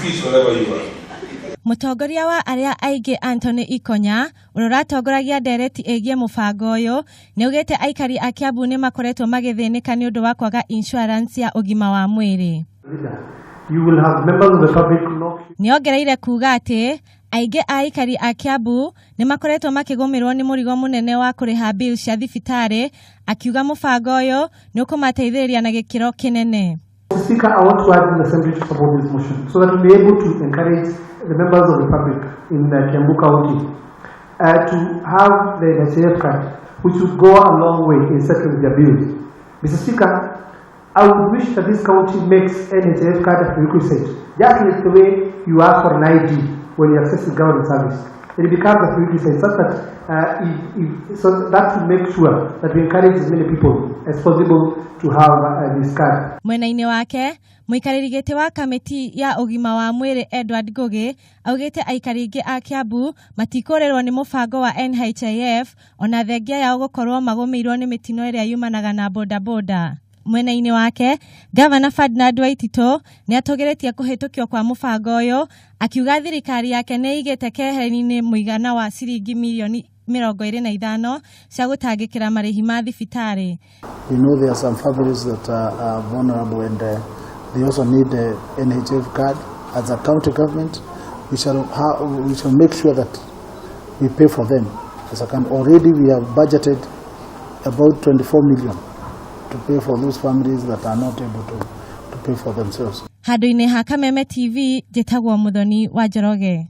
Peace wherever you are. Mũtongoria wa arĩa aingĩ Anthony Ikonya, ũrĩa ũratongoragia ndereti ĩgiĩ mũbango ũyũ, nĩ augĩte aikari a Kiambu nĩ makoretwo magĩthĩnĩka nĩ ũndũ wa kwaga insurance ya ũgima wa mwĩrĩ. You will have members of the public knock. Nĩ ongereire kuuga atĩ aingĩ a aikari a Kiambu nĩ makoretwo makĩgũmĩrwo nĩ mũrigo mũnene wa kũrĩha bill cia thibitarĩ, akiuga mũbango ũyũ nĩ ũkũmateithĩrĩria na gĩkĩro kĩnene. Mr. Speaker, I want to urge the Assembly to support this motion so that we'll be able to encourage the members of the public in the Kiambu County to have the NHIF card, which would go a long way in settling their bills. Mr. Speaker, I would wish that this county makes NHIF card a prerequisite, just like the way you ask for an ID when you access the government service. It becomes a prerequisite such that if, so that to make sure that we encourage as many people as possible to have this card. Mwena-inĩ wake, mũikarĩri gĩtĩ wa kamĩtĩ ya ũgima wa mwĩrĩ Edward Ngugi augĩte aikari aingĩ a Kiambu matikũrĩrwo nĩ mũbango wa NHIF ona thengia yao gũkorwo magũmĩirwo nĩ mĩtino ĩrĩa yumanaga na bodaboda. Mwena-inĩ wake, Gavana Ferdinand Waititu nĩ atũgĩrĩtie kũhĩtũkio kwa mũbango ũyũ, akiuga thirikari yake nĩ ĩigĩte keheri-inĩ mũigana wa ciringi mirioni 25 cia gũtangĩkĩra marĩhi ma thibitarĩ. We know there are some families that are vulnerable and they also need a NHIF card. As a county government, we shall make sure that we pay for them. As a county, already we have budgeted about 24 million to pay for those families that are not able to pay for themselves. Handũ-inĩ ha Kameme TV, njĩtagwo Muthoni wa Njoroge.